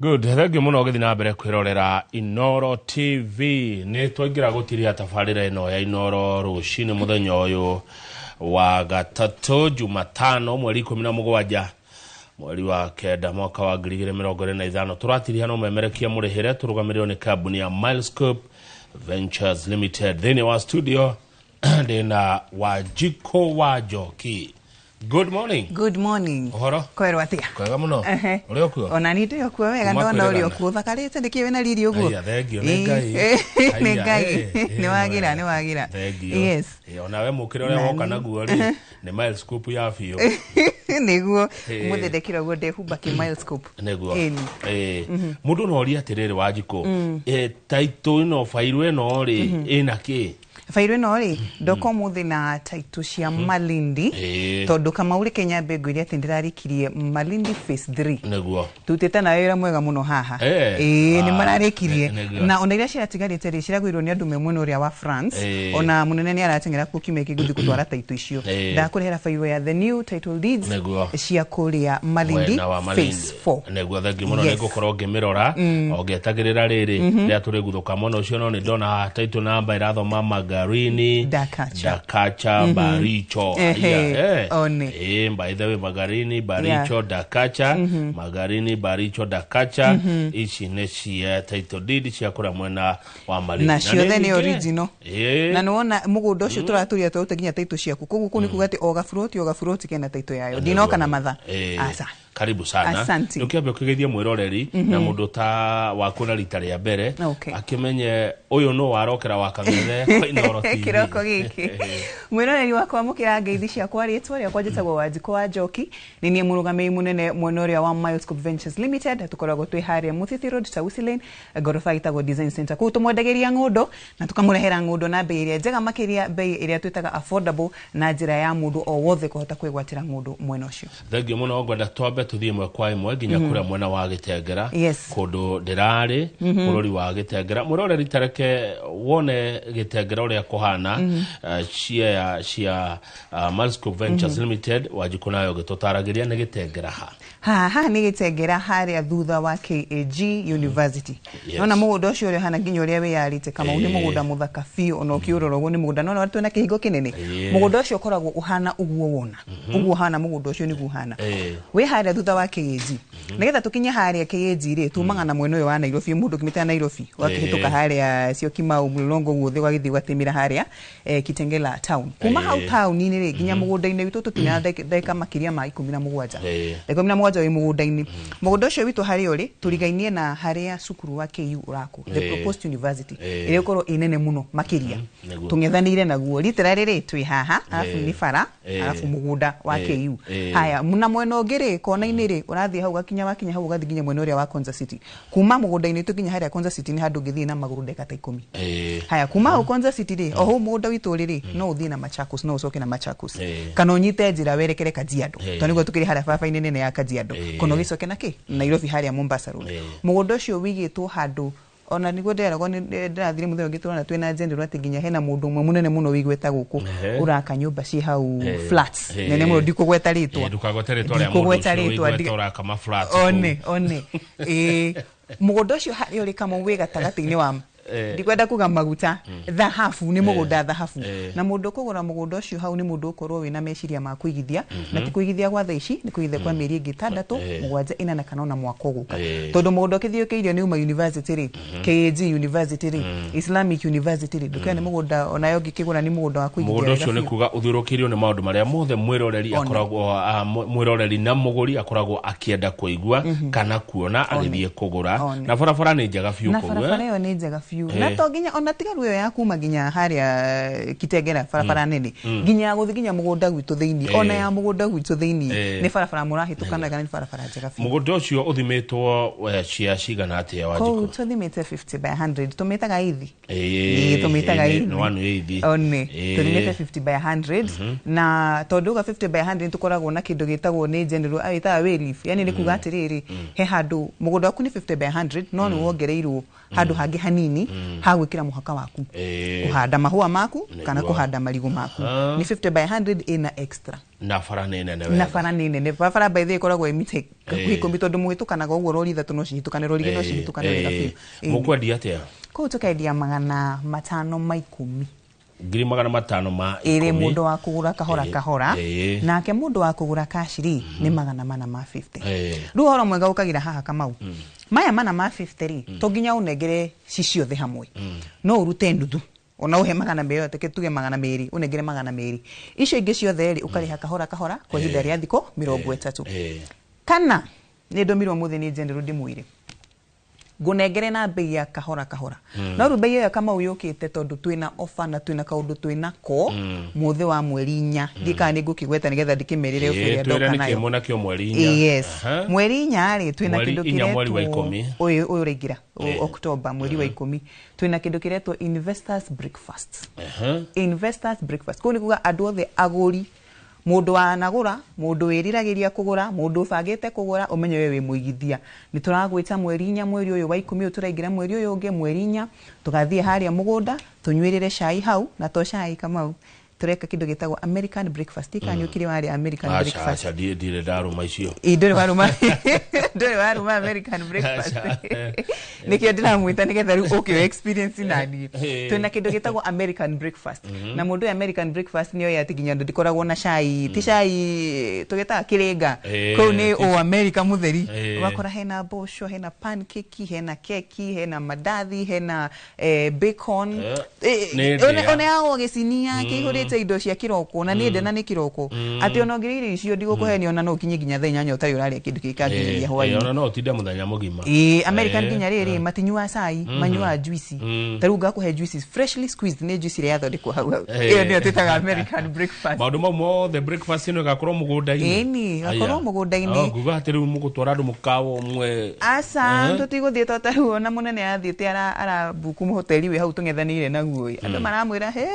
Good, thank you muno ũgĩthiĩ na mbere kwĩrorera Inoro TV. Nĩ twaingĩra gũtiria tabarĩra ĩno ya Inoro rũcinĩ mũthenya ũyũ wa gatatũ, Jumatano, mweri 17 mweri wa 9 mwaka wa 2025. Tũratiriha no memerekia mũrĩhĩre tũrũgamĩrĩrwo nĩ kambuni ya Milescope Ventures Limited. Thĩinĩ wa studio ndĩna Wanjikũ wa Njoki. Good morning. Good morning. Ũhoro? Kwerwo atia? Kwega mũno. Ehe. Ũrĩ o kuo? Ona ni ndĩ o kuo wega. Kuma Ndona ũrĩ kwĩrĩgana. o kuo ũthakarĩte nĩkĩ wĩna riri ũguo? Aya, thengiũ nĩ Ngai. Nĩ Aya, Ngai. eh, Nĩ wagira, nĩ nĩ wagira. Thengiũ. Yes. Onawe mũkĩra ũrĩa woka naguo rĩ, nĩ milescope ya biũ. Nĩguo. Eh. Mũthĩ ndekĩra ũguo ndehumba kĩ milescope. Nĩguo. Ĩni. Mũndũ no orie atĩrĩrĩ, Wanjikũ, taitũ ĩno, bairũ ĩno rĩ, ĩna kĩ? Bairũ ĩno rĩ, ndoka ũmũthĩ na taitũ cia Malindi. Tondũ Kamau, reke nyambe ngwĩre atĩ ndĩrarĩkirie Malindi phase 3. Tutĩte na wĩra mwega mũno haha. Ĩĩ, nĩ mararĩkirie. Na ona iria ciratigarĩte rĩ, ciragũirwo nĩ andũ me mwena ũrĩa wa France. Ona mũnene nĩ arateng'era kuo kiumia gĩkĩ gũthiĩ gũtwara taitũ icio. Ndakũrehera bairũ ya the new title deeds cia kũrĩa Malindi Mwena wa Malindi. phase 4. Nĩguo, thengiũ mũno. Yes. Nĩ ngũkorwo ngĩmĩrora o ngĩetagĩrĩra rĩrĩ rĩrĩa tũrĩguthũka mwena ũcio, no nĩ ndona haha title number ĩrathoma Magarini Dakacha. Dakacha Baricho. Ehe, Aya, one. By the way, Magarini Baricho Dakacha, Magarini Baricho Dakacha, ici nĩ cia title deed cia kũrĩa mwena wa Malindi. Na ciothe nĩ nyingĩ. original. Na nĩwona mũgũnda ũcio tũratũria twarute nginya taitũ ciaku, koguo kũu nĩ kuga atĩ o gaburoti o gaburoti kena taitũ yayo, ndinoka na matha. Aca. Karibu sana. Asante. Ndũkĩambe ũkĩgeithia mwĩroreri na mũndũ ta wakuona rita rĩa mbere akĩmenye ũyũ nũ warokera wa Kang'ethe kwa Inoro TV. Kĩroko gĩkĩ, mwĩroreri wakwa, mũkĩra ngeithi ciakwa. Rĩtwa rĩakwa njĩtagwo Wanjikũ wa Njoki, nĩ niĩ mũrũgamĩrĩri mũnene mwena ũrĩa wa Milescope Ventures Limited. Tũkoragwo twĩ harĩa Mũthithi Road, Tausi Lane, ngoroba ĩtagwo Design Center. Kũu tũmwendagĩria ng'ũndũ na tũkamũrehera ng'ũndũ na mbei ĩrĩa njega makĩria, mbei ĩrĩa twĩtaga affordable, na njĩra ya mũndũ o wothe kũhota kwĩgwatĩra ng'ũndũ mwena ũcio. Thengiũ mũno. Ngwenda twambe tũthiĩ ĩmwe kwa ĩmwe nginya kũrĩa mwena wa Gĩtengera, kũndũ ndĩrarĩ bũrũri wa Gĩtengera. Mwĩroreri, tareke wone Gĩtengera ũrĩa kũhana. Share cia Milescope Ventures Limited, Wanjikũ nayo ũgĩtũtaragĩria nĩ Gĩtengera ha? Haha nĩ Gĩtengera, harĩa thutha wa KAG University. Nona mũgũnda ũcio ũrĩa ũhana nginya ũrĩa wĩyarĩte, Kamau, nĩ mũgũnda mũthaka biũ. Ona ũkĩũrora ũguo nĩ mũgũnda nona twĩna kĩhingo kĩnene. Mũgũnda ũcio ũkoragwo ũhana ũguo wona ũguo ũhana, mũgũnda ũcio nĩguo ũhana wĩ harĩa thutha wa KAG. Nĩgetha tũkinye harĩa KAG rĩ, tumaga na mwena ũyũ wa Nairobi. Mũndũ ũkĩmĩte Nairobi, ũgakĩhĩtũka harĩa Syokimau, Mlolongo guothe, ũgagĩthiĩ ũgatĩmĩra harĩa Kitengela town. Kuma hau taũni-inĩ rĩ, nginya mũgũnda-inĩ witũ tũkinya ndagĩka makĩria ma 17. Ndagĩka 17 wĩ mũgũnda-inĩ. Mũgũnda ũcio witũ harĩa ũrĩ, tũrigainie na harĩa cukuru wa KU ũrakwo, the proposed university ĩrĩa ĩgũkorwo ĩ nene mũno makĩria. Tũng'ethanĩire naguo literally rĩ, twĩ haha, arabu nĩ bara, arabu mũgũnda wa KU. Haya, na mwena ũngĩ rĩ, kona-inĩ rĩ, ũrathiĩ hau ũgakinya, wakinya hau ũgathiĩ nginya mwena ũrĩa wa Konza City. Kuma mũgũnda-inĩ witũ nginya harĩa Konza City nĩ handũ ũngĩthiĩ na magũrũ ndagĩka ta 10. Haya, kuma hau Konza City rĩ, o hau mũgũnda witũ ũrĩ rĩ, no ũthiĩ na Machakos, no ũcoke na Machakos, kana ũnyite njĩra werekere Kajiado, tondũ nĩguo tũkĩrĩ harĩa barabara-inĩ nene ya Kajiado, kana ũgĩcoke na kĩ Nairobi harĩa Mombasa Road. Mũgũnda ũcio wĩigĩtwo handũ ona nĩguo ndĩreragwo ndĩrathire mũthenya ũngĩ tũrona twĩna general atĩ nginya hena mũndũ ũmwe mũnene mũno wĩigweta gũkũ ũraka nyũmba ciĩ hau, flats nene mũno. Ndikũgweta rĩtwa. Ndũkagwete rĩtwa rĩa mũndũ Ndikũgweta ũcio rĩtwa, wĩigweta ũraka ma flats kũu. One ĩĩ, mũgũnda ũcio harĩa ũrĩ, Kamau, wĩ gatagatĩ-inĩ wa ndikwenda kuga maguta, thahabu, nĩ mũgũnda thahabu. Na mũndũ ũkũgũra mũgũnda ũcio hau nĩ mũndũ ũkorwo wĩna meciria ma kũigithia, na ti kũigithia gwa thaa ici, nĩ kũigithia kwa mĩeri ĩngĩ 6, 7, 8 kana ona mwaka ũgũka, tondũ mũgũnda ũkĩthiũkĩirio nĩ uma university rĩ, KAG University rĩ, Islamic University rĩ, ndũkĩona nĩ mũgũnda onayo ũngĩkĩgũra nĩ mũgũnda wa kũigithia Mũgũnda wega ũcio nĩ biũ. kuga ũthiũrũkĩirio nĩ maũndũ marĩa mothe mwĩroreri One. akoragwo mwĩroreri na mũgũri akoragwo akĩenda kũigua kana kuona agĩthiĩ kũgũra. One. Na barabara nĩ njega biũ Na kũu, barabara eh? ĩyo nĩ njega biũ, na to nginya ona tigaru ĩyo ya kuma nginya harĩa Kitengera, barabara nene nginya ya gũthiĩ nginya mũgũnda gwitũ thĩinĩ, ona ya mũgũnda gwitũ thĩinĩ nĩ barabara mũrahĩtũka nayo, nĩ barabara njega biũ. Mũgũnda ũcio ũthimĩtwo cia cigana atĩa, Kũu Wanjikũ? tũthimĩte 50 by 100, tũmĩtaga ithi. Ĩĩ, tũmĩtaga ithi. Nĩ wanu ithi. One tũthimĩte 50 by 100, na tondũ uga 50 by 100 tũkoragwo na kĩndũ gĩtagwo nĩ general agĩtaga wayleave, yani nĩ kuga atĩrĩrĩ, he handũ mũgũnda waku nĩ 50 by 100 no nĩ wongereirwo handũ hangĩ hanini. hanini ha gwĩkĩra mũhaka waku, kũhanda mahũa maku kana kũhanda marigũ maku. Nĩ 50 by 100 ĩna extra. Na bara nĩ nene na wega. Bara nĩ nene. Barabara by the way ĩkoragwo ĩ mita hakuhĩ 10, tondũ mũhĩtũkanaga ũguo, rori ithatũ no cihĩtũkane, rori igĩrĩ no cihĩtũkane wega biũ. Ĩĩ. Mũkwendia atĩa? Kũu tũkendia 510. 510. Ĩrĩ mũndũ wa kũgũra kahora kahora, nake mũndũ wa kũgũra cash rĩ, nĩ 450. Rĩu ũhoro mwega ũkagĩra haha, Kamau, maya 450 rĩ, to nginya ũnengere ci ciothe hamwe, no ũrute nuthu, ona ũhe 200, teke tuge 200, ũnengere 200, icio ingĩ ciothe rĩ, ũkarĩha kahora kahora kwa ihinda rĩa thikũ 30. Kana nĩ ndũmirwo mũthĩ nĩ General ndĩmwĩre ngũnengere na bei ya kahora kahora, no rĩu bei ĩyo, Kamau, yũkĩte tondũ twĩna offer na twĩna kaũndũ twĩna ko mũthĩ wa mweri 4. Ndiĩ kana nĩ ngũkĩgweta nĩgetha ndĩkĩmerĩre offer ĩrĩa Twĩre ndoka nĩkĩ nayo. Mũnakĩo mweri 4? Yes, mweri 4 rĩ, twĩna Mweri kĩndũ 4, mweri wa kĩretwo 10. Ũyũ ũraingĩra October, mweri wa 10, twĩna kĩndũ kĩretwo investors breakfast. Investors breakfast kũu nĩ kuga andũ othe agũri, mũndũ wanagũra, mũndũ wĩriragĩria kũgũra, mũndũ ũbangĩte kũgũra, ũmenye we wĩ mũigithia, nĩ tũragwĩta mweri 4, mweri ũyũ wa 10 ũyũ tũraingĩra, mweri ũyũ ũngĩ, mweri 4, tũgathiĩ harĩa mũgũnda tũnyuĩrĩre cai hau. Na to cai, Kamau, tũreka kĩndũ gĩtagwo American breakfast. Ikanyũ kĩrĩ warĩa American Aca. breakfast? Aca, ndirĩ ndarũma icio. Ĩ, ndũrĩ warũma, ndũrĩ warũma American breakfast? Aca. Nĩkĩo ndĩramwĩta nĩgetha rĩu ũke experience naniĩ. Twĩna kĩndũ gĩtagwo American breakfast, na mũndũ ũyũ American breakfast nĩ oĩ atĩ nginya andũ ndikoragwo na cai, ti cai tũgĩtaga kĩrĩnga. Kũu nĩ o America mũtheri. Ũgakora hena mboco, hena pancake, hena keki, hena mandathi, hena bacon. Nĩ ndĩa. Ũneagwo gĩcinia kĩihũrĩte indo cia kĩroko, na nĩ ndena nĩ kĩroko atĩ ona ũngĩrĩa irio icio, ndigũkũhenia, ona no ũkinye nginya thaa 8 ũtarĩ ũrarĩa kĩndũ kĩngĩ kanginyagia hwaĩ-inĩ. Ona no ũtinde mũthenya mũgima. Ĩĩ, American nginya rĩrĩ matinyuaga cai, manyuaga juice. Ta rĩu ngakũhe juices freshly squeezed, nĩ juice ĩrĩa yathondekwo hau hau. Ĩyo nĩyo twĩtaga American breakfast. Maũndũ mau mothe, breakfast ĩno ĩgakorwo mũgũnda-inĩ? Ĩni, ĩgakorwo mũgũnda-inĩ. Oh, nguga atĩ rĩu mũgũtwara andũ mũkawa ũmwe. Aca, tũtigũthiĩ, to tarĩu ona mũnene athiĩte arabuku hoteli wĩ hau tũng'ethanĩire naguo ĩ, andũ maramwĩra he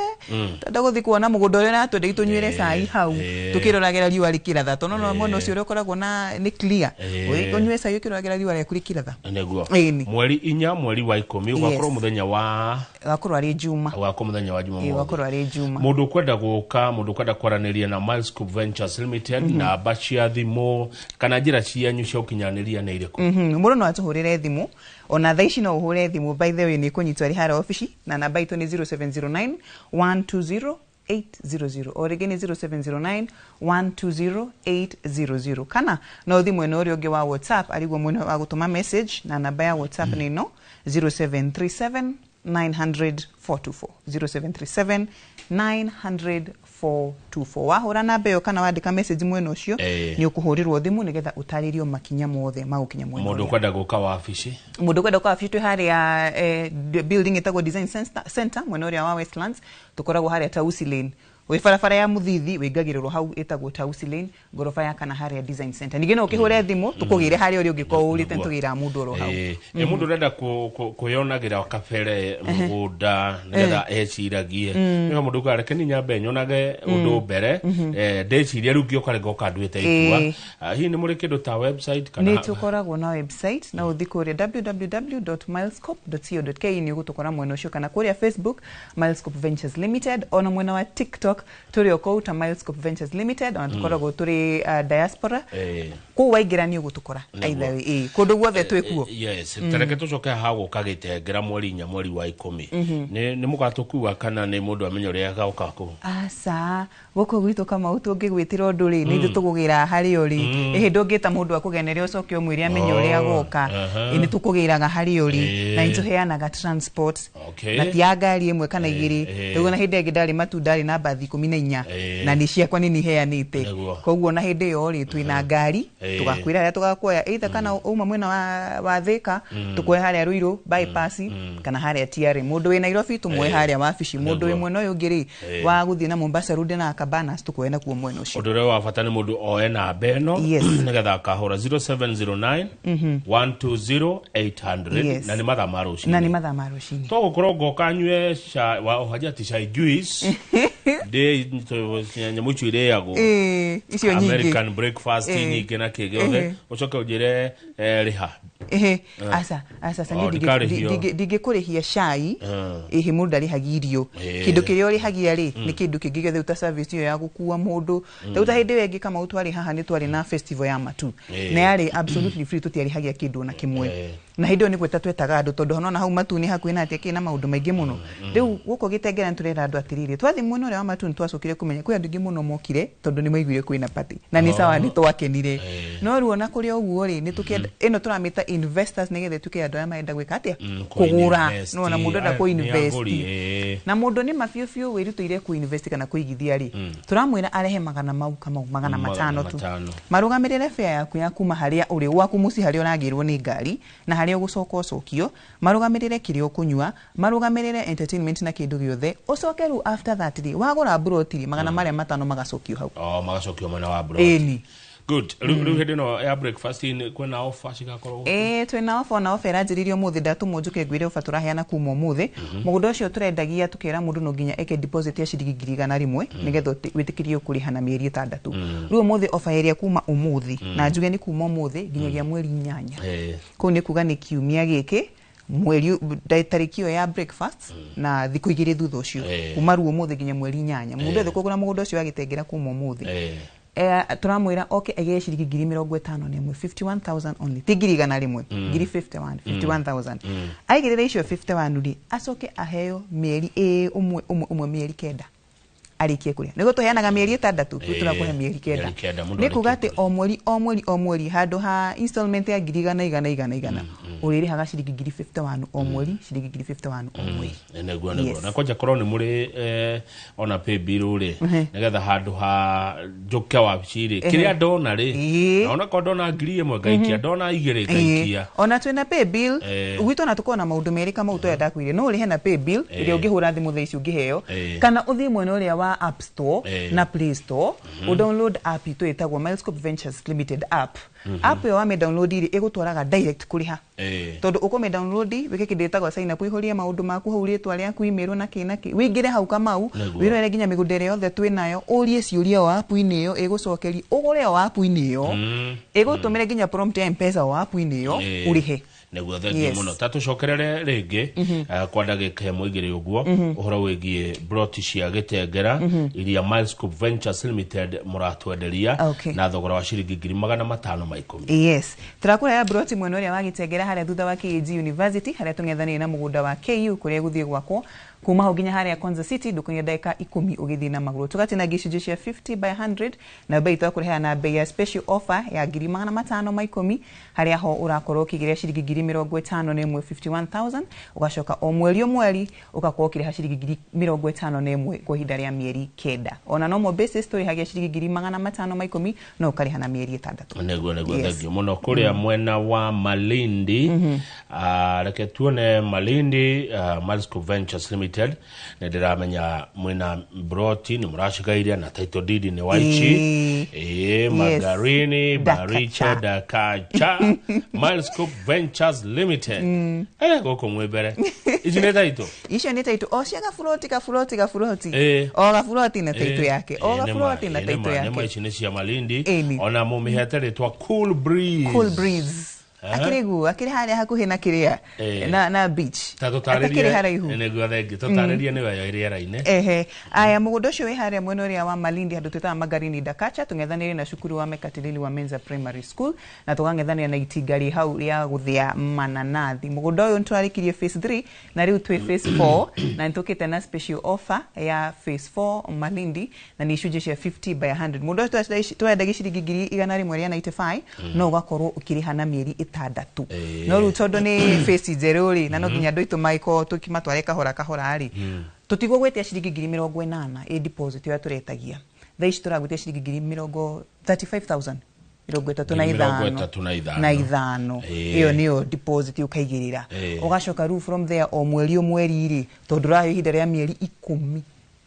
twenda gũthiĩ kuona mũgũnda ũrĩa ũratwenderia, tũnyuĩre cai hau tũkĩroragĩra riũa rĩkĩratha, tondũ no mwena ũcio ũrĩa ũkoragwo na nĩ clear. Ũnyue cai ũkĩroragĩra riũa rĩaku rĩkĩratha. Nĩguo. Ĩni. Mweri 4, mweri wa 10, ũgakorwo mũthenya wa Ũgakorwo arĩ Juma. Ũgakorwo mũthenya wa Juma. Ĩĩ, ũgakorwo arĩ Juma. Mũndũ ũkwenda gũka, mũndũ ũkwenda kwaranĩria na Milescope Ventures Limited, namba cia thimũ kana njĩra cianyu cia ũkinyanĩria nĩ irĩkũ? Mũndũ no atũhũrĩre thimũ, ona thaa ici no ũhũre thimũ, by the way, nĩ kũnyitwo arĩ harĩa obici, na namba itũ nĩ 0709 120 800. O rĩngĩ nĩ 0709 120 800. Kana no ũthiĩ mwena ũrĩa ũngĩ wa WhatsApp, arĩguo mwena wa gũtũma message, na namba ya WhatsApp nĩ ĩno, 0737 900 424, 0737 900 424. Wahũra namba ĩyo kana wandĩka message mwena ũcio, nĩ ũkũhũrĩrwo thimũ nĩgetha ũtarĩrio makinya mothe ma gũkinya mwena Mũndũ ũrĩa. ũkwenda gũka wabici? Mũndũ ũkwenda gũka wabici, twĩ harĩa building ĩtagwo Design Center, mwena ũrĩa wa Westlands. Tũkoragwo harĩa Tausi Lane, wĩ barabara ya Mũthithi, wĩingagĩrĩrwo hau ĩtagwo Tausi Lane, ngoroba ya kana, harĩa Design Center. Ningĩ no ũkĩhũre thimũ tũkũgĩre harĩa ũrĩa ũngĩkorwo ũrĩte, nĩtũgĩraga mũndũ oro hau. Ĩ, mũndũ ũrenda kwĩyonagĩra kabere mũgũnda nĩgetha eciragie, nĩga mũndũ uga reke ni nyambe nyonage ũndũ mbere, ndĩcirie, rĩu ngĩũka rĩ ngoka nduĩte itua. Ah, hihi nĩ mũrĩ kĩndũ ta website kana? Nĩ tũkoragwo na website, no ũthiĩ kũrĩa www.milescope.co.ke, nĩ ũgũtũkora mwena ũcio, kana kũrĩa Facebook, Milescope Ventures Limited, ona mwena wa TikTok tũrĩ o kũu ta Milescope Ventures Limited, ona tũkoragwo tũrĩ diaspora kũu, waingĩra nĩ ũgũtũkora. Either way, kũndũ guothe twĩ kuo. Yes, tareke tũcoke haha gũka gĩtengera mweri 4, mweri wa 10, nĩ mũgatũkua kana nĩ mũndũ amenya ũrĩa agoka kũu? Aca, gũkũ gwitũ, Kamau, tũngĩgwĩtĩra ũndũ rĩ, nĩ ithuĩ tũgũgĩra harĩa ũrĩ. Ĩhĩ, ndũngĩta mũndũ akũgenere ũcoke ũmwĩre amenye ũrĩa agoka. Ĩ, nĩ tũkũgĩraga harĩa ũrĩ, na nĩ tũheanaga transport, na ti ya ngari ĩmwe kana igĩrĩ. Rĩu ona hĩndĩ ĩngĩ ndarĩ matunda, ndarĩ na mbathi 14, na nĩ ciakwa nĩ niheanĩte. Koguo ona hĩndĩ ĩyo rĩ, twĩna ngari, tũgakwĩra harĩa tũgakuoya, either kana uma mwena wa Thĩka, tũkuoe harĩa Ruiru bypass kana harĩa TRA. Mũndũ wĩ Nairobi, tũmuoe harĩa wabici. Mũndũ wĩ mwena ũyũ ũngĩ rĩ, wa gũthiĩ na Mombasa Road na Cabanas, tũkuoe nakuo mwena ũcio. Ũndũ ũrĩa wa bata nĩ mũndũ oe namba ĩno nĩgetha akahũra 0709 120 800. Na nĩ mathaa ma rũcinĩ? Na nĩ mathaa ma rũcinĩ. To gũkorwo ngoka nyue cai wa ũhanja, ti cai, juice, ndĩ nyamũ icio irĩagwo. Ĩĩ, icio nyingĩ. American breakfast nyingĩ na kĩ gĩothe, ũcoke ũnjĩre rĩha. Ehe, aca aca aca, Oh, niĩ ndikarĩhio. Ndingĩkũrĩhia cai. Ĩhĩ, mũndũ ndarĩhagia irio. Kĩndũ kĩrĩa ũrĩhagia rĩ, nĩ kĩndũ kĩngĩ gĩothe, ta service ĩyo ya gũkua mũndũ. Rĩu ta hĩndĩ ĩyo ĩngĩ, Kamau, twarĩ haha, nĩ twarĩ na festival ya matu na yarĩ absolutely free, tũtiarĩhagia kĩndũ ona kĩmwe. Na hĩndĩ ĩyo nĩ gwĩta twetaga andũ, tondũ nona hau matu nĩ hakuhĩ na atĩa kĩ na maũndũ maingĩ mũno. Rĩu gũkũ Gĩtengera nĩ tũrera andũ atĩrĩrĩ, twathiĩ mwena ũrĩa wa matu, nĩ twacokire kũmenya kwĩ andũ aingĩ mũno mokire tondũ nĩ maiguire kwĩna party na nĩ sawa, nĩ twakenire. No rĩu ona kũrĩ ũguo rĩ, nĩ tũkĩenda ĩno tũramĩta investors, nĩgetha ĩtuĩke andũ arĩa marenda gwĩka atĩa? Kũgũra. Kũ-invest. Nĩwona mũndũ enda Nĩ kũ-invest. agũri, ĩĩ. Na mũndũ nĩ ma biũ biũ wĩrutĩire kũ-invest kana kũigithia rĩ, tũramwĩra arehe magana mau, Kamau, magana Magana matano tu, matano. marũgamĩrĩre fare yaku ya kuma harĩa ũrĩ gwaku mũciĩ, harĩa ũragĩrwo nĩ ngari na harĩa ũgũcoka ũcokio, marũgamĩrĩre kĩrĩa ũkũnyua, marũgamĩrĩre entertainment na kĩndũ gĩothe. Ũcoke rĩu after that rĩ, wagũra mburoti rĩ, magana marĩa matano magacokio hau. Oh, magacokio mwena wa broti. Ĩni. Good. Rĩu hĩndĩ ĩno ya breakfast kwĩna offer cigakorwo? Ĩĩ, twĩna offer, ona offer ĩranjĩrĩirie ũmũthĩ. Ndatũmwo njũke ngwĩre offer tũraheana kuma ũmũthĩ. Mũgũnda ũcio tũrendagia, tũkera mũndũ no nginya eke deposit ya ciringi 100,000 nĩgetha wĩtĩkĩrio kũrĩha na mĩeri 6. Rĩu ũmũthĩ offer ĩrĩa kuma ũmũthĩ, na njuge nĩ kuma ũmũthĩ nginyagia mweri 8, kũu nĩ kuga nĩ kiumia gĩkĩ, mweri tarĩki ĩyo ya breakfast na thikũ 2 thutha ũcio, kuma rĩu ũmũthĩ nginya mweri 8, mũndũ othe kũgũra mũgũnda ũcio wa Gĩtengera kuma ũmũthĩ, turamwĩra oke aigĩre ciringi 51,000, 51,000 only, ti 100,000, ngiri 51, 51,000. Aigĩrĩra icio 51 rĩ, acoke aheo mĩeri ĩ ũmwe ũmwe ũmwe mĩeri 9 arĩkie kũrĩa. Nĩguo tũheanaga mĩeri 6, rĩu tũrakũhe mĩeri 9. Mĩeri 9, mũndũ Nĩ kuga arĩkie atĩ o mweri o mweri o mweri, handũ ha installment ya ngiri igana igana igana igana, ũrĩrĩhaga ciringi ngiri 51 o mweri, ciringi ngiri 51 o mweri. Nĩguo. Yes. Na kwanja korwo nĩ mũrĩ ona pay bill rĩ, nĩgetha handũ ha njũke wabici rĩ, kĩrĩa ndona rĩ, na onakorwo ndona 1000 ngaikia, ndona 2 ngaikia. Ona twĩna pay bill gwitũ, ona tũkorwo na maũndũ merĩ, Kamau, toya ndakwĩire no ũrĩhe na pay bill ĩrĩa ũngĩhũra thimũ thaa ici ũngĩheo, kana ũthiĩ mwena ũrĩa wa App Store na Play Store, ũdownload app itũ ĩtagwo Milescope Ventures Limited app. App ĩyo wamĩ download rĩ, ĩgũtwaraga direct kũrĩha, tondũ ũkũmĩ download, wĩke kĩndũ gĩtagwo sign up, ũihũrie maũndũ maku hau, rĩtwa rĩaku, email na kĩ na kĩ, wĩingĩre hau, Kamau, wĩrorere nginya mĩgũnda ĩrĩa yothe twĩ nayo, ũrie ciũria o app-inĩ ĩyo, ĩgũcokeria, ũgũre o app-inĩ ĩyo, ĩgũtũmĩre nginya prompt ya M-Pesa o app-inĩ ĩyo, ũrĩhe. Nĩguo, thengiũ mũno. Ta tũcokerere rĩngĩ kwa ndagĩka 1 2 ũguo ũhoro wĩgiĩ broti cia Gĩtengera iria Milescope Ventures Limited mũratwenderia na thogora wa ciringi 510,000. Yes, tũrakũrehera broti mwena ũrĩa wa Gĩtengera, harĩa thutha wa KAG University, harĩa tũng'ethanĩire na mũgũnda wa KU kũrĩa gũthiĩ gwakwo. Kuma hau nginya harĩa Konza City ndũkinya ndagĩka 10 ũgĩthiĩ na magũrũ. Tũgatina gĩcunjĩ cia 50 by 100 na bei twakũrehera na bei ya special offer ya 510,000, harĩa ho ũrakorwo ũkĩgĩra ciringi 51,000, 51,000, ũgacoka o mweri o mweri ũgakorwo ũkĩrĩha ciringi 51,000 kwa ihinda rĩa mĩeri 9. Ona normal basis tũrĩhagia ciringi 510,000, no ũkarĩha na mĩeri 6. Nĩguo. Thengiũ mũno. Kũrĩa mwena wa Malindi, reke tuone Malindi, Milescope Ventures Limited, nĩ ndĩramenya mwĩna broti, nĩ mũracigairia na title deed nĩ waici. Ĩĩ, Magarini. Dakacha. Baricha Dakacha, Milescope Ventures Limited, gũkũ mwĩ mbere. Ici nĩ title? Icio nĩ taitũ o cia gaburoti, gaburoti, gaburoti, o gaburoti na taitũ yake, o gaburoti na taitũ Nĩma, yake. ici nĩ cia Malindi. Ĩni. Ona mũmĩhete rĩtwa Cool Breeze. Cool Breeze. Akĩrĩ guo, akĩrĩ harĩa hakuhĩ na kĩrĩa na beach. Ta atakĩrĩ tũtarĩrie. Haraihu. Nĩguo, thengi. Tũtarĩrie, nĩwe yo rĩera-inĩ. Ehe, aya, mũgũnda ũcio wĩ harĩa mwena ũrĩa wa Malindi, handũ twĩtaga Magarini Dakacha, tũng'ethanĩire na cukuru wa Mekatilili wa Menza Primary School na tũkang'ethanĩra na itinga rĩ hau rĩa gũthĩa mananathi. Mũgũnda ũyũ nĩtwarĩkirie phase 3 na rĩu twĩ phase 4, na nĩtũkĩte na special offer ya phase 4 Malindi, na nĩ icunjĩ cia 50 by 100. Mũgũnda ũyũ tũrendagia ciringi 195,000, no ũgakorwo ũkĩrĩha na mĩeri 6. No rĩu tondũ nĩ phase njerũ rĩ, na no nginya andũ aitũ magĩkorwo tũkĩmatware kahora kahora rĩ, tũtigũgwĩtia ciringi 80,000 ĩ deposit ĩrĩa tũretagia thaa ici, tũragwĩtia ciringi ngiri mĩrongo 35,000, 35. 35. Na ithano. Ĩyo nĩyo deposit ũkaigĩrĩra. Ũgacoka rĩu from there o mweri o mweri rĩ, tondũ ũraheo ihinda rĩa mĩeri 10,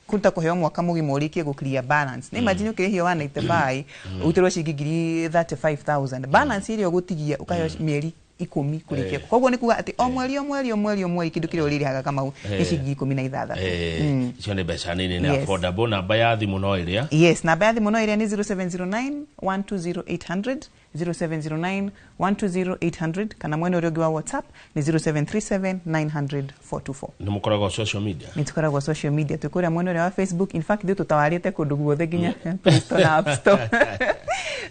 kũruta kũheo mwaka mũgima ũrĩkie gũ clear balance. Nĩ imagine ũkĩrĩhio 195, ũrutĩrwo ciringi ngiri 35,000, balance ĩrĩa ũgũtigia ũkaheo mĩeri 10 kũrĩkia. Koguo nĩ kuga atĩ o mweri o mweri o mweri o mweri kĩndũ kĩrĩa ũrĩrĩhaga Kamau nĩ ciringi 16. Icio nĩ mbeca nini, nĩ affordable. Namba ya thimũ no ĩrĩa? Yes, namba ya thimũ no ĩrĩa nĩ 0709 120 800, 0709 120 800, kana mwena ũrĩa ũngĩ wa WhatsApp nĩ 0737 900 424. Nĩ mũkoragwo social media? Nĩ tũkoragwo social media, twĩ kũrĩa mwena ũrĩa wa Facebook. In fact, ithuĩ tũtawarĩte kũndũ guothe nginya Play Store na App Store.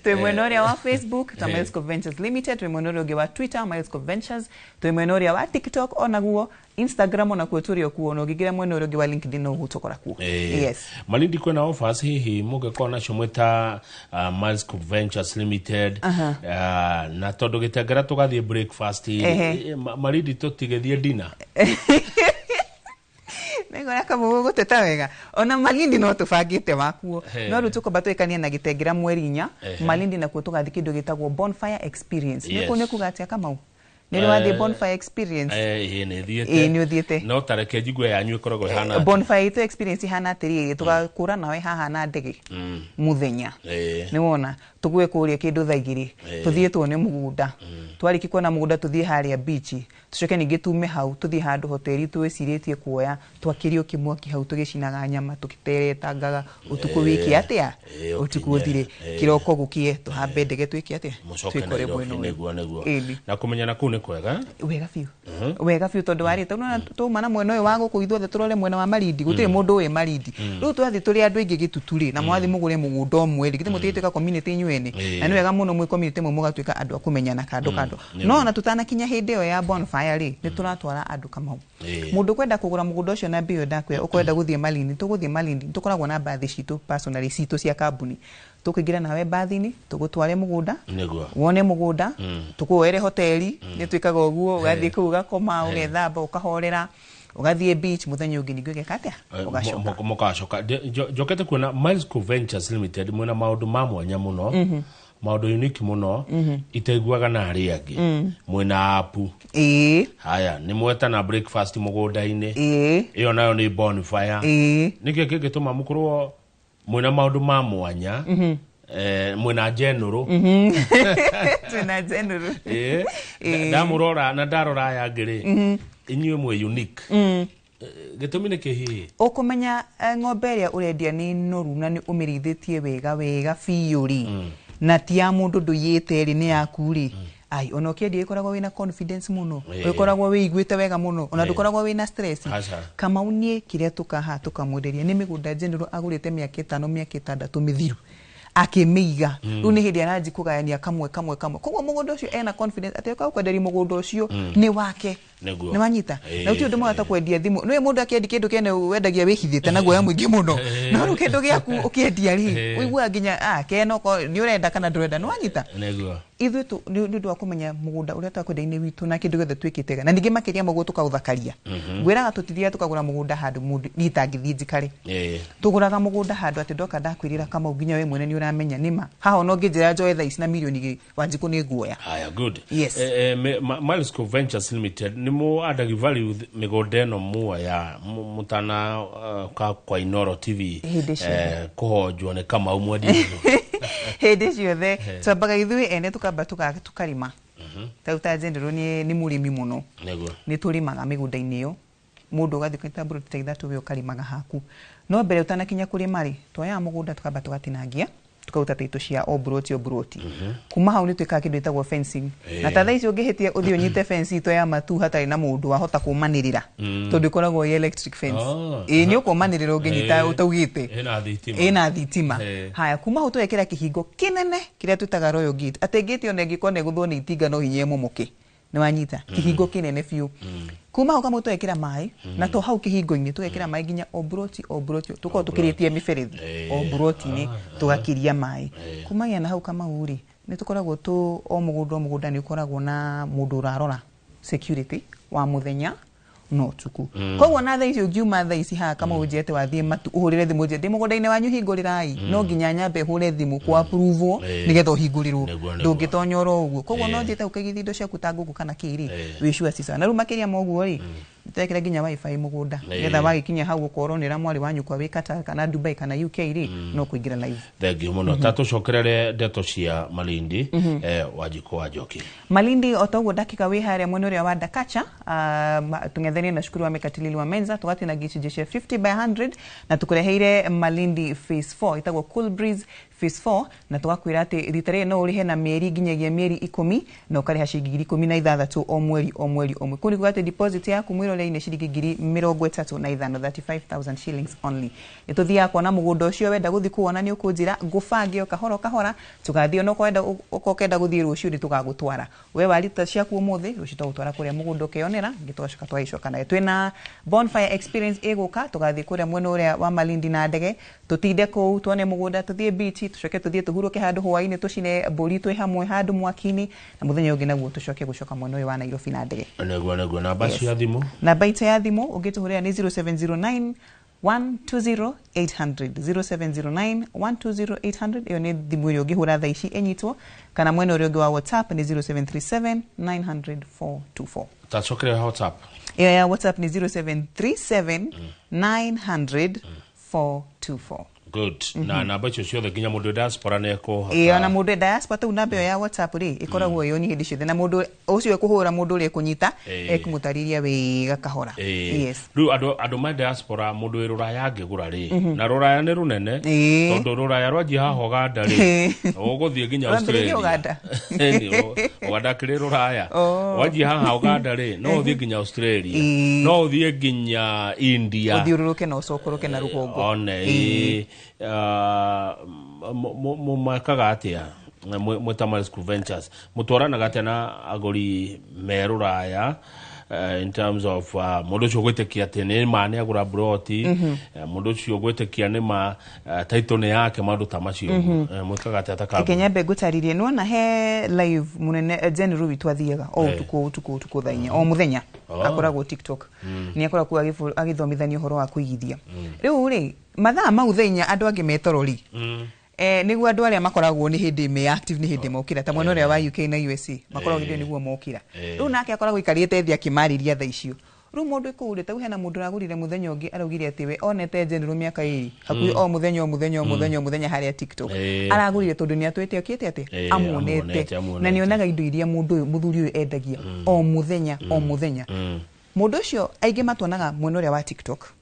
Twĩ mwena ũrĩa wa Facebook ta Milescope Ventures Limited, twĩ mwena ũrĩa ũngĩ wa Twitter Milescope Ventures, twĩ mwena ũrĩa wa TikTok onaguo, Instagram onakuo tũrĩ o kuo, na ũngĩingĩra mwena ũrĩa ũngĩ wa LinkedIn no ũgũtũkora kuo. Yes. Malindi kwĩna offers hihi mũngĩkorwo nacio mwĩta Milescope Ventures Limited? Na tondũ Gĩtengera tũgathiĩ breakfast, Malindi tũtigĩthiĩ dinner? Nĩngona kama gũteta wega, ona Malindi no tũbangĩte wakuo, no rĩu tũkwamba twĩkanie na Gĩtengera mweri 4. Malindi nakuo tũgathiĩ kĩndũ gĩtagwo bonfire experience. Nĩ kuga atĩa, Kamau? Nĩ ũrĩ wathiĩ bonfire experience? Ĩĩ, nĩ thiĩte. Ĩĩ, nĩ ũthiĩte. No tareke njigue yanyu ĩkoragwo ĩhana atĩa. Bonfire itũ experience ihana atĩrĩrĩ, tũgakũra nawe haha na ndege mũthenya, nĩ wona tũgwe kũrĩa kĩndũ thaa 2, tũthiĩ tuone mũgũnda. Twarĩkia kuona mũgũnda, tũthiĩ harĩa beach, tũcoke ningĩ tume hau tũthiĩ handũ hoteri twĩcirĩtie kuoya, twakĩrio kĩmwaki hau tũgĩcinaga nyama, tũgĩteretangaga ũtukũ wĩke atĩa, ũtukũ ũthire, kĩroko gũkĩe tũhambe ndege twĩke atĩa, mũcoke twĩkore Nairobi. mwena ũyũ. Nĩguo. Ĩni. Na kũmenyana kũu nĩ kwega? Wega biũ, wega biũ, tondũ warĩte unaona twauma na mwena ũyũ wa gũkũ ithuothe tũrore mwena wa Malindi, gũtirĩ mũndũ ũĩ Malindi. Rĩu twathiĩ tũrĩ andũ aingĩ gĩtutu rĩ, na mwathiĩ mũgũre mũgũnda ũmwe rĩ, githĩ mũtigĩtuĩka community inyuĩ ene? Na nĩ wega mũno mwĩ community ĩmwe mũgatuĩka andũ a kũmenyana kando kando. No ona tũtanakinya hĩndĩ ĩyo ya bonfire rĩ, nĩ tũratwara andũ Kamau. Mũndũ kwenda kũgũra mũgũnda ũcio na mbia ĩyo ndakwĩra, ũkwenda gũthiĩ Malindi, tũgũthiĩ Malindi. Tũkoragwo na mbathi citũ personally, citũ cia kambuni, tũkũingĩra nawe mbathi-inĩ, tũgũtware mũgũnda, wone mũgũnda, tũkuoere hoteli. Nĩ twĩkaga ũguo, ũgathiĩ kũu ũgakoma, ũgethamba, ũkahorera, ũgathiĩ beach. Mũthenya ũngĩ ningĩ ũgeka atĩa? Ũgacoka. Mũgacoka. Njokete kuona Milescope Ventures Limited mwĩna maũndũ ma mwanya mũno, maũndũ unique mũno itaiguaga na arĩa angĩ. Mwĩna app. Haya, nĩ mwetana breakfast mũgũnda-inĩ. Ĩyo nayo nĩ bonfire. Nĩkĩ kĩngĩtũma mũkorwo mwĩna maũndũ ma mwanya, mwĩna general? Twĩna general. Ndamũrora na ndarora aya angĩ rĩ, inyuĩ mwĩ unique. Gĩtũmi nĩ kĩ hihi? Ũkũmenya ng'ombe ĩrĩa ũrendia nĩ noru na nĩ ũmĩrĩithĩtie wega wega biũ rĩ, na ti ya mũndũ ndũiyĩte rĩ, nĩ yaku rĩ, ai, ona ũkĩendia ĩkoragwo wĩna confidence mũno, ũkoragwo wĩiguĩte wega mũno, ona ndũkoragwo wĩna stress. Aca. Kamau niĩ kĩrĩa tũkaha tũkamwenderia nĩ mĩgũnda general agũrĩte mĩaka 5, mĩaka 6 mĩthiru, akĩmĩiga. Rĩu nĩ hĩndĩ aranji kũgayania kamwe kamwe kamwe, koguo mũgũnda ũcio ena confidence atĩ ũka kwenderia mũgũnda ũcio nĩ wake. Nĩ wanyita? Na gũtirĩ ũndũ mwega ta kwendia thimũ. Nĩũĩ mũndũ akĩendia kĩndũ kĩene wendagia wĩhithĩte na guoya mũingĩ mũno, no rĩu kĩndũ gĩaku ũkĩendia rĩ, ũiguaga nginya keno nĩ ũrenda kana ndũrenda. Nĩ wanyita? Nĩguo. Ithuĩ nĩ ũndũ wa kũmenya mũgũnda ũrĩa twakwendia-inĩ witũ na kĩndũ gĩothe twĩkĩte wega, na ningĩ makĩria ma ũguo tũkaũthakaria. Ngwĩraga tũtithiaga tũkagũra mũgũnda handũ mũndũ niĩ itangĩthiĩ njikare. Tũgũraga mũgũnda handũ atĩ ndoka ndakwĩrĩra, Kamau, nginya we mwene nĩ ũramenya nĩma haha ona ũngĩnjĩra njoe thaa ici na mirioni 2, Wanjikũ, nĩ nguoya. Haya, good. Yes. Milescope Ventures Limited nĩ mũ andagi value mĩgũnda ĩno muoya mũtana ka kwa Inooro TV? Hĩndĩ ciothe. Kũhonjwo nĩ Kamau mwendia? Hĩndĩ ciothe twambaga ithuĩ ene tũkamba tũkarĩma. Ta rĩu ta general nĩ mũrĩmi mũno. Nĩ tũrĩmaga mĩgũnda-inĩ ĩyo, mũndũ ũgathiĩ ũkanyita mburoti ta 3, we ũkarĩmaga haku. No mbere ũtanakinya kũrĩma rĩ, twoyaga mũgũnda tũkamba tũgatinangia, tũkaruta taitũ cia o mburoti o mburoti. Kuma hau nĩ twĩkaga kĩndũ gĩtagwo fencing. Na ta thaa ici ũngĩhĩtia ũthiĩ ũnyite fence itũ ya matu hatarĩ na mũndũ wahota kũmanĩrĩra, tondũ ĩkoragwo ĩ electric fence. Ĩĩ, nĩ ũkũmanĩrĩra ũngĩnyita ũtaugĩte. Ĩna thitima. Ĩna thitima. Haya, kuma hau tũgekĩra kĩhingo kĩnene kĩrĩa twĩtaga royal gate, atĩ gate ona ĩngĩkorwo nĩ ĩgũthwo nĩ itinga no hinya ĩmomoke. Nĩ wanyita? Kĩhingo kĩnene biũ. Kuma hau kamwe tũgekĩra maĩ, na to hau kĩhingo-inĩ, tũgekĩra maĩ nginya o mburoti o mburoti, tũkorwo tũkĩrĩtie mĩberethi o mburoti-inĩ, tũgakiria maĩ. Kumagia na hau, Kamau rĩ, nĩ tũkoragwo tũ o mũgũnda o mũgũnda nĩ ũkoragwo na mũndũ ũrarora security wa mũthenya no ũtukũ. Koguo na thaa ici ũngiuma thaa ici haha, Kamau, ũnjĩre atĩ wathiĩ matu, ũhũrĩre thimũ ũnjĩre ndĩ mũgũnda-inĩ wanyu hingũrĩrai, no nginya nyambe hũre thimũ kũ approve nĩgetha ũhingũrĩrwo. Nĩguo. Ndũngĩtonya oro ũguo. Koguo no njĩte ũkaigithia indo ciaku ta ngũkũ kana kĩrĩ, wĩ sure ci sawa. Na rĩu makĩria ma ũguo rĩ, Twekĩra nginya wifi mũgũnda nĩgetha wagĩkinya hau ũkorwo nĩ mwarĩ wa nyũkwa wĩ Qatar kana Dubai kana UK rĩ, no kũingĩra live. Thengiũ mũno. Ta tũcokerere ndeto cia Malindi, Wanjikũ wa Njoki. Malindi o toguo ndakika wĩ harĩa mwena ũrĩa wa Dakacha, tũng'ethanĩire na cukuru wa Mekatilili wa Menza, tũgatina gĩcunjĩ cia 50 by 100 na tũkũreheire Malindi phase 4 ĩtagwo Cool Breeze phase 4, na tũgakwĩra atĩ rita rĩrĩ no ũrĩhe na mĩeri nginyagia mĩeri 10 na ũkarĩha ciringi 16,000 o mweri o mweri o mweri. Kũu nĩ kuga atĩ deposit yaku mwĩroreri nĩ ciringi 35,000, 35,000 shillings only. Nĩ tũthiaga kuona mũgũnda ũcio, wenda gũthiĩ kuwona nĩ ũkũnjĩra ngũbange o kahora o kahora, tũgathiĩ ona okorwo ũkenda gũthiĩ rũciũ nĩ tũgagũtwara. We warita ciaku ũmũthĩ, rũciũ tũgũtwara kũrĩa mũgũnda ũkeyonera, ningĩ tũgacoka tũgagĩcoka nawe. Twĩna bonfire experience ĩgũka, tũgathiĩ kũrĩa mwena ũrĩa wa Malindi na ndege, tũtinde kũu tuone mũgũnda, tũthiĩ beach, tũcoke tũthiĩ tũhurũke handũ hwaĩ-inĩ, tũcine mbũri twĩ hamwe handũ mwaki-inĩ, na mũthenya ũngĩ naguo tũcoke gũcoka mwena ũyũ wa Nairobi na ndege. Nĩguo namba cia thimũ. Namba itũ ya thimũ ũngĩtũhũrĩra nĩ 0709 120 800, 0709 120 800. Ĩyo nĩ thimũ ĩrĩa ũngĩhũra thaa ici ĩnyitwo, kana mwena ũrĩa ũngĩ wa WhatsApp nĩ 0737 900 424. Tacokere WhatsApp. Ĩyo ya WhatsApp nĩ 0737 900 424. Good. Na namba icio ciothe nginya mũndũ diaspora nĩ ekũhota. Ĩĩ, ona mũndũ diaspora tau namba ĩyo ya WhatsApp rĩ ĩkoragwo ĩyo hĩndĩ ciothe, na mũndũ ũcio ekũhũra mũndũ ũrĩa ekũnyita ekũmũtarĩria wega kahora. Yes. Rĩu andũ ma diaspora, mũndũ wĩ rũraya angĩgũra rĩ, na rũraya nĩ rũnene, tondũ rũraya rwanjia haha Ũganda rĩ, ũgũthiĩ nginya Australia. Ũganda. Ũganda kĩrĩ rũraya. Wanjia haha Ũganda rĩ, no ũthiĩ nginya Australia, no ũthiĩ nginya India. Ũthiũrũrũke na ũcokoroke na rũgongo. One. Mũmekaga atĩa mwĩ ta Miles School Ventures? Mũtwaranaga atĩa na agũri me rũraya, in terms of mũndũ ũcio gwĩtĩkia atĩ nĩ ma nĩ agũra broti, mũndũ ũcio gwĩtĩkia nĩ ma title nĩ yake, maũndũ ta macio? Mwĩkaga atĩa ta kambuni? Nyambe ngũtarĩrie. Nĩwona he live mũnene General witũ athiaga o ũtukũ ũtukũ ũtukũ thaa 4 o mũthenya, akoragwo TikTok, nĩ akoragwo agĩthomithania ũhoro wa kũigithia. Rĩu rĩ, mathaa mau thaa 4 andũ angĩ metoro rĩ, nĩguo andũ arĩa makoragwo nĩ hĩndĩ me active, nĩ hĩndĩ mokĩra, ta mwena ũrĩa wa UK na USA makoragwo hĩndĩ ĩyo nĩguo mokĩra. Rĩu nake akoragwo aikarĩte thĩ akĩmarĩria thaa icio. Rĩu mũndũ kũu rĩ, tau hena mũndũ ũragũrire mũthenya ũngĩ, araugire atĩ we onete General mĩaka 2 hakuhĩ o mũthenya o mũthenya o mũthenya o mũthenya harĩa TikTok. Aragũrire tondũ nĩ atwĩte okĩte atĩ amuonete, na nĩonaga indo iria mũndũ ũyũ mũthuri ũyũ endagia o mũthenya o mũthenya. Mũndũ ũcio aingĩ matuonaga mwena ũrĩa wa TikTok,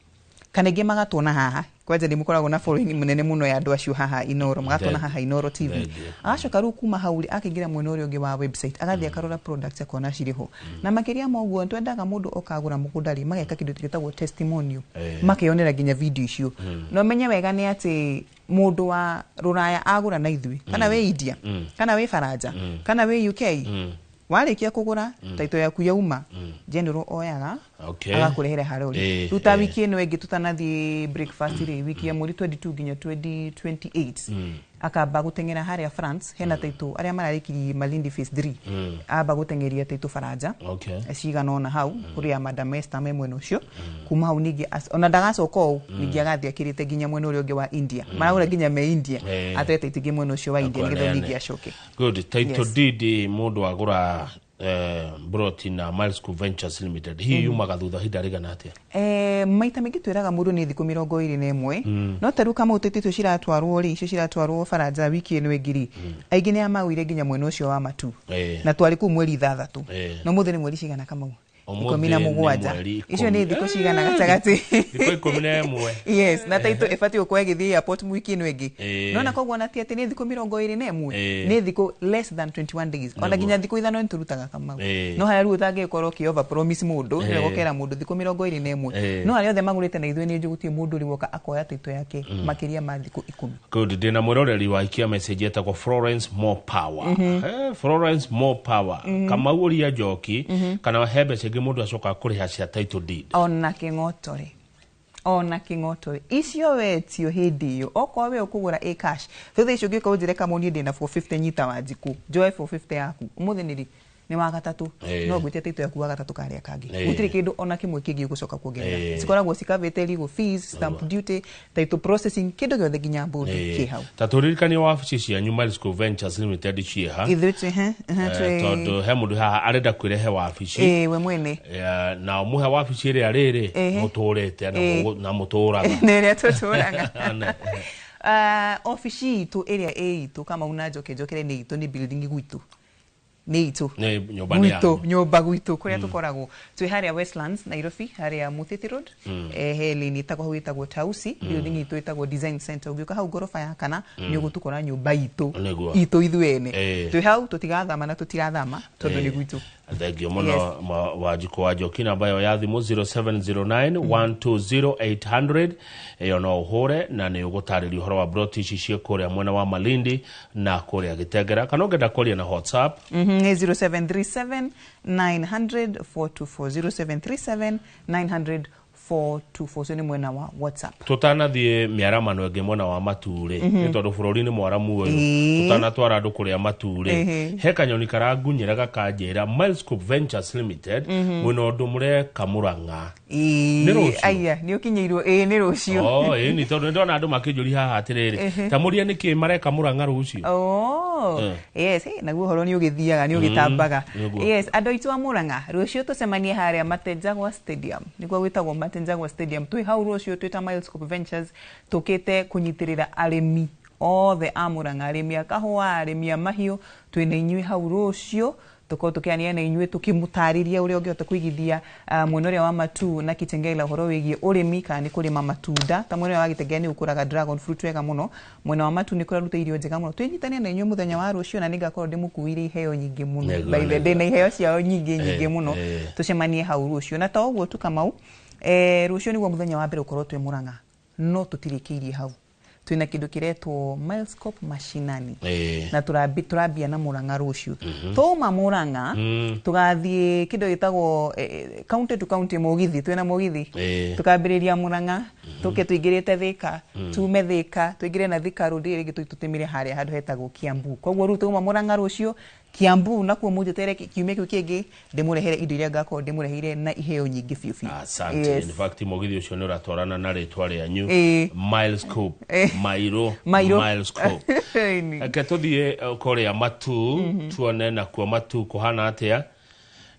kana aingĩ magatuona haha kwanja nĩ mũkoragwo na following mũnene mũno ya andũ acio haha Inooro, magatuona haha Inooro TV. Agacoka rĩu kuma hau rĩ, akĩingĩra mwena ũrĩa ũngĩ wa website, agathiĩ akarora products akona cirĩ ho. Na makĩria ma ũguo, twendaga mũndũ oka agũra mũgũnda rĩ, mageka kĩndũ gĩtagwo testimonial, makeyonera nginya video icio. Na ũmenye wega nĩ atĩ mũndũ wa rũraya agũra na ithuĩ, kana wĩ India, kana wĩ Faranja, kana wĩ UK, warĩkia kũgũra title yaku yauma, General oyaga agakũrehera harĩa ũrĩ. Rĩu ta wiki ĩno ĩngĩ tũtanathiĩ breakfast rĩ, wiki ya mweri 22 nginya 2028, akamba gũteng'era harĩa France, hena title arĩa mararĩkirie Malindi phase 3, amba gũteng'eria title Faranja cigana ona hau kũrĩa Madam Esther me mwena ũcio. Kuma hau ningĩ ona ndagacoka ũũ, ningĩ agathiĩ akĩrĩte nginya mwena ũrĩa ũngĩ wa India, maragũra nginya me India, atete title ingĩ mwena ũcio wa India nĩgetha ningĩ acoke. Good. Title deed mũndũ agũra broti na Miles School Ventures Limited, hihi yumaga thutha ihinda rĩigana atĩa? Maita maingĩ twĩraga mũndũ nĩ thikũ 21, no ta rĩu kamau tĩtĩ ciratwarwo rĩ, icio ciratwarwo Faranja wiki ĩno ĩngĩ rĩ, aingĩ nĩ amagũire nginya mwena ũcio wa Matu, na twarĩ kũu mweri 6, no mũthĩ nĩ mweri cigana Kamau? 17. Icio nĩ thikũ cigana gatagatĩ? Thikũ 11. Yes, na taito ĩbatiĩ gũkorwo ĩgĩthiĩ airport wiki ĩno ĩngĩ. Nona koguo ona ti atĩ nĩ thikũ 21, nĩ thikũ less than 21 days, ona nginya thikũ 5 nĩ tũrutaga Kamau. No harĩa rĩu ũtangĩkorwo ũkĩ over promise mũndũ, nĩwe gũkera mũndũ thikũ 21, no arĩa othe magũrĩte na ithuĩ nĩ njũĩ gũtirĩ mũndũ ũrĩ woka akoya taito yake makĩria ma thikũ 10. Good. Ndĩna mwĩroreri wa ikia message etagwo Florence More Power. Florence More Power, Kamau ũria Njoki kana he mbeca ingĩ mũndũ acokaga kũrĩha cia title deed. Ona kĩng'otore, ona kĩng'otore icio wetio hĩndĩ ĩyo, okorwo we ũkũgũra ĩ cash, thutha icio ũngĩũka ũnjĩre Kamau niĩ ndĩna 450, nyita Wanjikũ njoe 450 yaku ũmũthĩ nĩ rĩ? Nĩ wa gatatũ. No ngwĩtie title yaku wa gatatũ karĩa kangĩ. Gũtirĩ kĩndũ ona kĩmwe kĩngĩ ũgũcoka kuongerera. Cikoragwo cikavĩte legal fees, stamp duty, title processing, kĩndũ gĩothe nginya board kĩ hau. Ta tũririkanie wabici cianyu Milescope Ventures Limited ciĩha? Ithuĩ twĩ he twĩ Tondũ he mũndũ haha arenda kwĩrehe wabici. Ĩĩ, we mwene. Na mũhe wabici ĩrĩa rĩrĩ mũtũrĩte na mũtũraga. Nĩ ĩrĩa tũtũraga. Obici itũ ĩrĩa ĩ itũ, Kamau, na njoke njokere nĩ itũ, nĩ building gwitũ, nĩ itũ. Nĩ nyũmba nĩ gwitũ yanyu. Nyũmba gwitũ kũrĩa tũkoragwo twĩ harĩa Westlands, Nairobi, harĩa Muthithi Road, he lane ĩtagwo hau ĩtagwo Tausi. Building itũ ĩtagwo Design Center. Ũngĩũka hau ngoroba ya kana nĩ ũgũtũkora nyũmba itũ. Itũ ithuĩ ene. Twĩ hau, tũtigathama na tũtirathama tondũ nĩ gwitũ. Thengio mũno. Wanjikũ wa Njoki, namba ĩyo ya thimũ 0709 120 800, ĩyo no ũhũre na nĩ ũgũtarĩria ũhoro wa broti ici ciĩ kũrĩa mwena wa Malindi na kũrĩa Gĩtengera, kana ũngĩenda kwaria na WhatsApp? Nĩ 0737 900 424, 0737 900 424. Ũcio nĩ mwena wa WhatsApp. Tũtanathiĩ mĩaramano ĩngĩ mwena wa Maturĩ, nĩ tondũ bũrũri nĩ mwaramu ũyũ, tũtanatwara andũ kũrĩa Maturĩ, he kanyoni karangunyĩra gakanjĩra Milescope Ventures Limited mwĩna ũndũ mũreka Mũrang'a. Nĩ rũciũ? Aya, nĩ ũkinyĩirwo. Ĩĩ, nĩ rũciũ. Oh, ĩĩ, nĩ tondũ nĩndona andũ makĩnjũria haha atĩrĩrĩ, ta mũrie nĩkĩ mareka Mũrang'a rũciũ. Oh, yes, naguo ũhoro nĩ ũgĩthiaga, nĩ ũgĩtambaga. Nĩguo. Yes, andũ aitũ a Mũrang'a, rũciũ tũcemanie harĩa Matenjagwa Stadium. Nĩguo gwĩtagwo Matenjagwa Stadium. Twĩ hau rũciũ twĩ ta Milescope Ventures, tũkĩte kũnyitĩrĩra arĩmi othe a Mũrang'a, arĩmi a kahũa, arĩmi a mahiũ. Twĩna inyuĩ hau rũciũ, tũkorwo tũkĩaria na inyuĩ, tũkĩmũtarĩria ũrĩa ũngĩhota kũigithia mwena ũrĩa wa Matuu na Kitengela, ũhoro wĩgiĩ ũrĩmi, kana nĩ kũrĩma matunda. Ta mwena ũrĩa wa Gĩtengela nĩ ũkũraga dragon fruit wega mũno, mwena wa Matuu nĩ kũraruta irio njega mũno. Twĩnyitanie na inyuĩ mũthenya wa rũciũ, na nĩngakorwo ndĩmũkuĩire iheo nyingĩ mũno. By the ndĩna iheo ciao nyingĩ nyingĩ mũno. Tũcemanie hau rũciũ. Na to ũguo tu, Kamau, rũciũ nĩguo mũthenya wa mbere ũkorwo twĩ Mũrang'a, no tũtirĩkĩirie hau. Twĩna kĩndũ kĩretwo Milescope Mashinani. Na tũrambia na Mũrang'a rũciũ. Twauma Mũrang'a, tũgathiĩ kĩndũ gĩtagwo county to county, mũgithi. Twĩna mũgithi. Tũkambĩrĩria Mũrang'a, tũke tũingĩrĩte Thĩka, tume Thĩka tũingĩre na Thika Road rĩngĩ, tũtũtĩmĩre harĩa handũ hetagwo Kiambu. Koguo rĩu twauma Mũrang'a rũciũ, Kiambu nakuo mũnjetere kiumia kĩu kĩngĩ, ndĩmũrehere indo iria ngakorwo ndĩmũreheire na iheo nyingĩ biũ biũ. Asante. Yes. In fact, mũgithi ũcio nĩ ũratwarana na rĩtwa rĩanyu. Milescope. Mairo. Mairo. Milescope. Ĩni. Reke tũthiĩ kũrĩa Matu, tuone nakuo Matu kũhana atĩa,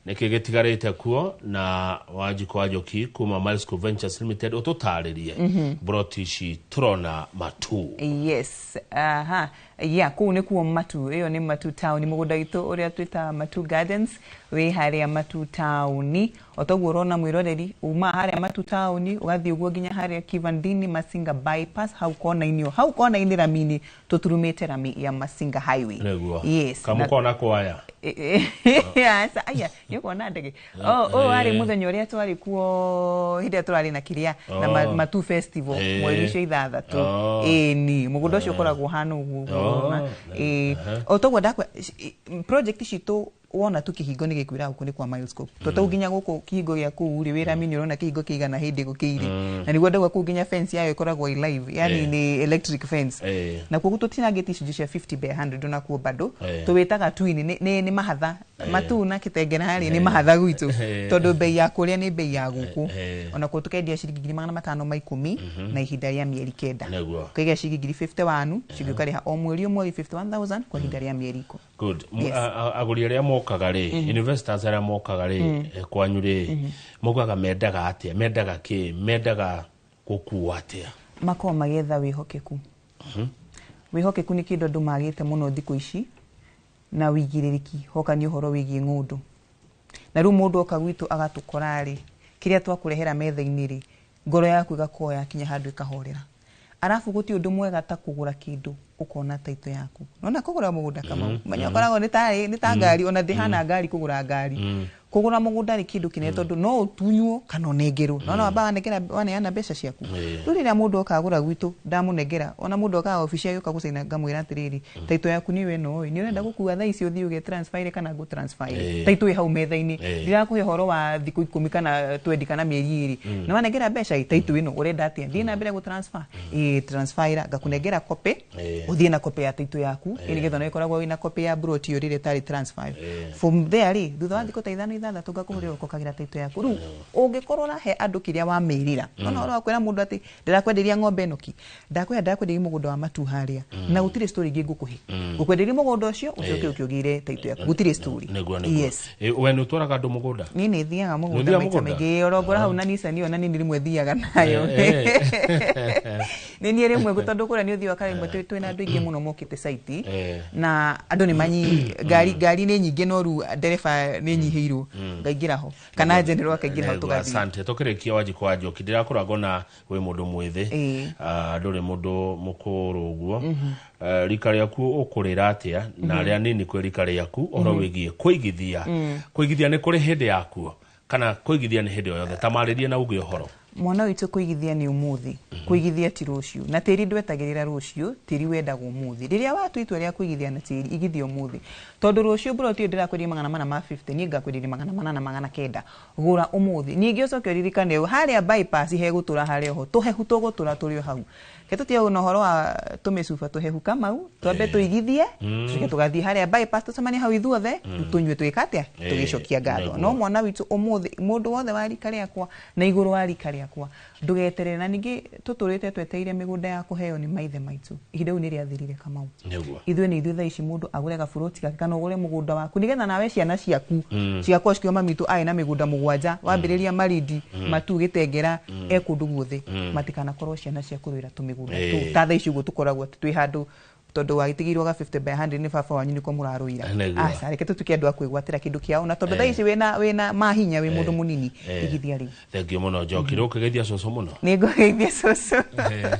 nĩkĩ gĩtigarĩte kuo, na Wanjikũ wa Njoki kuma Milescope Ventures Limited ũtũtarĩrie broti ici tũrona Matu. Yes, aha, yeah, kũu nĩkuo Matu. Ĩyo nĩ Matu Town, mũgũnda witũ ũrĩa twĩtaga Matu Gardens wĩ harĩa Matu Town. O toguo ũrona, mwĩroreri, uma harĩa Matu Town ũgathiĩ ũguo nginya harĩa Kivandini Masinga bypass, hau kona-inĩ, hau kona-inĩ rami-inĩ, tũturumĩte rami ya Masinga Highway. Nĩguo. Kamũkona kwaya. Aca, aya nĩ ũkuona ndege. Oh, ũyũ warĩ mũthenya ũrĩa twarĩ kuo, hĩndĩ ĩrĩa tũrarĩ na kĩrĩa na Matu Festival, mweri ũcio 6. Ĩni, mũgũnda ũcio ũkoragwo ũhana ũguo ũrona. Ĩĩ, o toguo ndakwa project citũ, wona tu kĩhingo nĩ gĩkwĩra gũkũ nĩ kwa Milescope. To nginya gũkũ kĩhingo gĩa kũu rĩ, wĩ rami-inĩ ũrona kĩhingo kĩigana hĩndĩ gũkĩirĩ, na nĩguo ndauga kũu nginya fence yayo ĩkoragwo ĩ live, yani nĩ electric fence. Na koguo tũtinangĩte icunjĩ cia 50 by 100 onakuo bado. Tũwĩtaga twin, nĩ mahatha. Matu na Kitengela rĩ, nĩ mahatha gwitũ, tondũ bei ya kũrĩa nĩ bei ya gũkũ. Onakuo tũkendia ciringi 510,000 na ihinda rĩa mĩeri 9. Ũkaiga ciringi ngiri 51, ciringi ũkarĩha o mweri o mweri 51,000 kwa ihinda rĩa mĩeri 10. Good. Yes. Agũri arĩa mokaga rĩ, investors arĩa mokaga rĩ, kwanyu rĩ, mokaga mendaga atĩa, mendaga kĩ, mendaga gũkuo atĩa? Makoragwo magĩetha wĩhokeku. Wĩhokeku nĩ kĩndũ andũ magĩte mũno thikũ ici, na wĩigĩrĩrĩki hoka nĩ ũhoro wĩgiĩ ng'ũndũ. Na rĩu mũndũ oka gwitũ agatũkora rĩ, kĩrĩa twakũrehera metha-inĩ rĩ, ngoro yaku ĩgakorwo yakinya handũ ĩkahorera. Arabu gũtirĩ ũndũ mwega ta kũgũra kĩndũ ũkona taito yaku. Nona kũgũra mũgũnda, Kamau, menya ũkoragwo nĩ ta ngari, ona ndĩhana ngari kũgũra ngari. Kũgũra mũgũnda nĩ kĩndũ kĩnene tondũ no ũtunywo kana ũnengerwo. No wamba wanengera waneana mbeca ciaku. Rĩu rĩrĩa mũndũ oka agũra gwitũ ndamũnengera, ona mũndũ okaga obici agĩũka gũcaina ngamwĩra atĩrĩrĩ, taito yaku nĩyo ĩno ĩ, nĩ ũrenda gũkua thaa ici ũthiĩ ũge transfer kana ngũ transfer. Taito ĩ hau metha-inĩ. Ndirakũhe ũhoro wa thikũ 10 kana 20 kana mĩeri 2. Na wanengera mbeca ĩ, taito ĩno ũrenda atĩa? Thiĩ na mbere gũ transfer. Ĩ transfer ngakũnengera copy. Ũthiĩ na copy ya taito yaku nĩgetha ona ĩkoragwo wĩna copy ya broti ĩyo rĩrĩa ĩtarĩ transfer. From there rĩ, thutha wa thikũ ta 5 6 ngakũhũrĩra ũkokagĩra taito yaku. Rĩu ũngĩkorwo ũrahe andũ kĩrĩa wamĩrĩra, ona ũhoro wa kwĩra mũndũ atĩ ndĩrakwenderia ng'ombe ĩno ki, ndakwĩra ndĩrakwenderia mũgũnda wa matu harĩa, na gũtirĩ story ĩngĩ ngũkũhe. Ngũkwenderia mũgũnda ũcio ũcoke ũkĩũgĩre taito yaku, gũtirĩ story. Nĩguo. Yes. We nĩ ũtwaraga andũ mũgũnda? Niĩ nĩ thiaga mũgũnda Nĩ ũthiaga maita mũgũnda? maingĩ, orongora hau na Nissan ĩyo na niĩ rĩmwe thiaga nayo. Nĩ niĩ rĩmwe tondũ kũrĩa nĩ ũthiaga karĩmwe twĩna andũ aingĩ mũno mokĩte site na andũ nĩ manyi ngari nĩ nyingĩ no rĩu ndereba nĩ nyihĩirwo, ngaingĩra ho kana general akaingĩra ho Nĩguo, tũgathiĩ. asante. Tũkĩrĩkia Wanjikũ wa Njoki, ndĩrakũra ngona wĩ mũndũ mwĩthĩ, ndũrĩ mũndũ mũkũrũ ũguo. Rika rĩaku ũkũrĩra atĩa na arĩa nini kwĩ rika rĩaku ũhoro wĩgiĩ kũigithia? Kũigithia nĩ kũrĩ hĩndĩ yakuo kana kũigithia nĩ hĩndĩ o yothe? Ta marĩrie na uge ũhoro. Mwana witũ, kũigithia nĩ ũmũthĩ, kũigithia ti rũciũ, na tĩri ndwetagĩrĩra rũciũ, tĩri wendaga ũmũthĩ. Rĩrĩa watua itua rĩa kũigithia na tĩri, igithia ũmũthĩ, tondũ rũciũ mburoti ĩyo ndĩrakwenderia 450, niĩ ngakwenderia 809. Gũra ũmũthĩ. Ningĩ ũcoke ũririkane ũũ, harĩa bypass hegũtũra harĩa oho tũhehu tũgũtũra tũrĩ o hau. Ke tũtige na ũhoro wa tũmĩcuba tũhehu Kamau, twambe tũigithie, tũcoke tũgathiĩ harĩa bypass tũcemanie hau ithuothe, tũnyue tũgĩka atĩa, tũgĩcokia ngatho. No mwana witũ, ũmũthĩ mũndũ wothe wa rika rĩakwa na igũrũ wa rika rĩakwa, ndũgeterere. Na ningĩ tũtũrĩte twetereire mĩgũnda ya kũheo nĩ maithe maitũ, ihinda rĩu nĩ rĩathirire, Kamau. Ithuĩ nĩ ithuĩ thaa ici mũndũ agũre gaburoti gake kana ũgũre mũgũnda waku nĩgetha nawe ciana ciaku cigakorwo cikiuga mami witũ arĩ na mĩgũnda 7 wambĩrĩria Marindi, Matu, Gĩtengera, e kũndũ guothe. Matikanakorwo ciana cia kũrũĩra tũmĩgũnda tũu ta thaa ici ũguo tũkoragwo atĩ twĩ handũ tondũ wagĩtigĩirwo ga 50 by 100 nĩ baba wanyu nĩko mũrarũira. Aca, reke tũtuĩke andũ a kwĩgwatĩra kĩndũ kĩao, na tondũ thaa ici wĩna mahinya, wĩ mũndũ mũnini, igithia rĩu. Thengiũ mũno Njoki, rĩu ũkĩgeithia cũcũ mũno. Nĩ ngũgeithia cũcũ,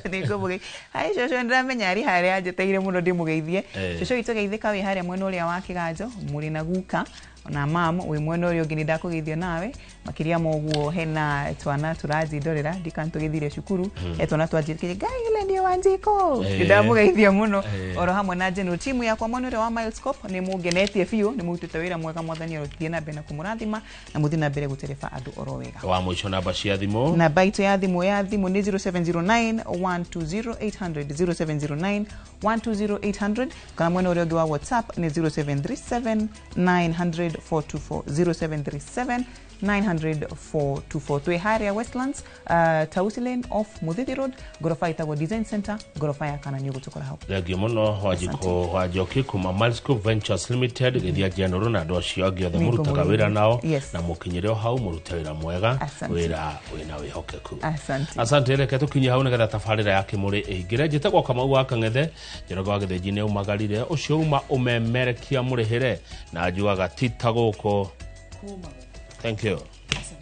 nĩ ngũmũgeithia. Hai cũcũ, nĩndĩramenya arĩ harĩa anjeteire mũno ndĩmũgeithie. Cũcũ witũ, geithĩka wĩ harĩa mwena ũrĩa wa Kĩganjo, mũrĩ na guka na mam wĩ mwena ũrĩa ũngĩ, nĩ ndakũgeithia nawe. Makĩria ma ũguo, hena twana tũranjindorera ndikana tũgĩthire cukuru, he twana twanjĩrĩkĩire ngai ile ndio Wanjikũ, nĩ ndamũgeithia mũno, oro hamwe na general team yakwa mwena ũrĩa wa Milescope. Nĩ mũngenetie biũ, nĩ mũrutĩte wĩra mwega. Mwathani arothiĩ na mbere na kũmũrathima na mũthiĩ na mbere gũtereba andũ oro wega. Wa mũico, namba cia thimũ. Namba itũ ya thimũ nĩ 0709 120 800, 0709 120 800, kana mwena ũrĩa ũngĩ wa WhatsApp nĩ 0737 900 424, 0737 900 424. Twĩ harĩa Westlands, Tausi Lane off Muthithi Road, ngoroba ĩtagwo Design Center, ngoroba ya kana, nĩ ũgũtũkora hau. Thengiũ mũno Wanjikũ wa Njoki kuma Milescope Ventures Limited. Gĩthia General na andũ acio angĩ othe Nĩ mũrutaga ngũmũgeithia. wĩra nao na mũkinyĩre o hau, mũrute wĩra mwega, Asante. wĩra wĩna wĩhokeku. Asante. Asante. Reke tũkinye hau nĩgetha tabarĩra ya kĩmũrĩ ĩingĩre. Njĩtagwo Kamau wa Kang'ethe. Njoroge wa Gĩthĩnji nĩ aumagarire ũcio uma ũmemerekia mũrĩhĩre na njugaga ti ta gũkũ. Thank you. Asante.